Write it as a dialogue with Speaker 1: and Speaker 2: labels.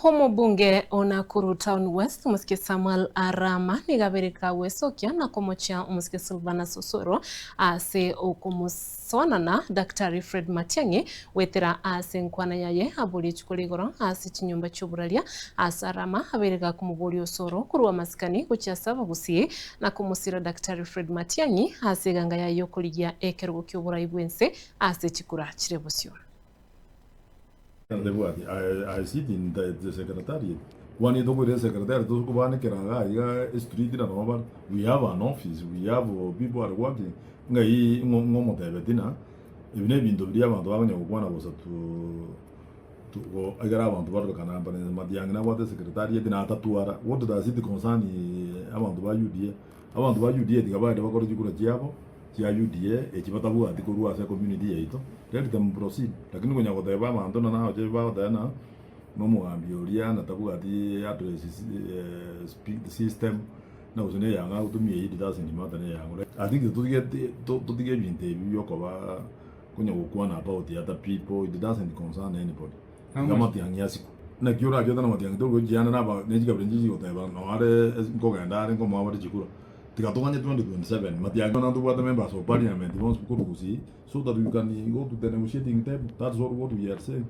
Speaker 1: Omobunge o Nakuru Town West, Omosike Samuel Arama, nigo abeire kagwesokia na komochia Omosike Silvanus Osoro ase okomosoanana Daktari Fred Matiang'i goetera ase enkwana yaye aborie rituko rigoro ase chinyomba chi'oboraria ase Arama abeire gakomoboria Osoro korwa amasikani gochia ase abagusii na komosira Daktari Fred Matiang'i ase eganga yaye y'okorigia ekerogo ki'oborai bw'ense ase chikura chire bosio.
Speaker 2: Tebwati, I, I sit in the, the secretariat. Kwani tokoira esecretariat tokobanekera iga iga estreet na nabo bare. We have an office, we have people are working. Ng'ai ng'o ng'omotebeti na ebi na ebinto biria abanto bakonya gokwana bosa to to go ekero abanto barorekana mbare Matiang'i nabwate esecretariat na atatwara. What does it concern abanto ba UDA? Abanto ba UDA tiga baende bakore chikura chiabo chia UDA echi batabwati korwa ase ecommunity yaito, let them proceed. Lakini konya goteba abanto na nagocha bagoteba ng'a na omogambi oria na tabwati address system na gose na eyang'o agotumia eyio it doesn't matter na eyang'o. I think totige totige ebinto ebi biokoba konya gokwana about other people it doesn't concern anybody. Iga amatiang'i asikwe. Naki orache otane amatiang'i togochiana na aba ne chikabira nchichi goteba noo are nkogenda are nkomoa bare chikura. Tiga toganye 2027 matiang'i bono ntobwate members of parliament bonsi korwa gusii so that we can go to the negotiating table that's all what we are saying.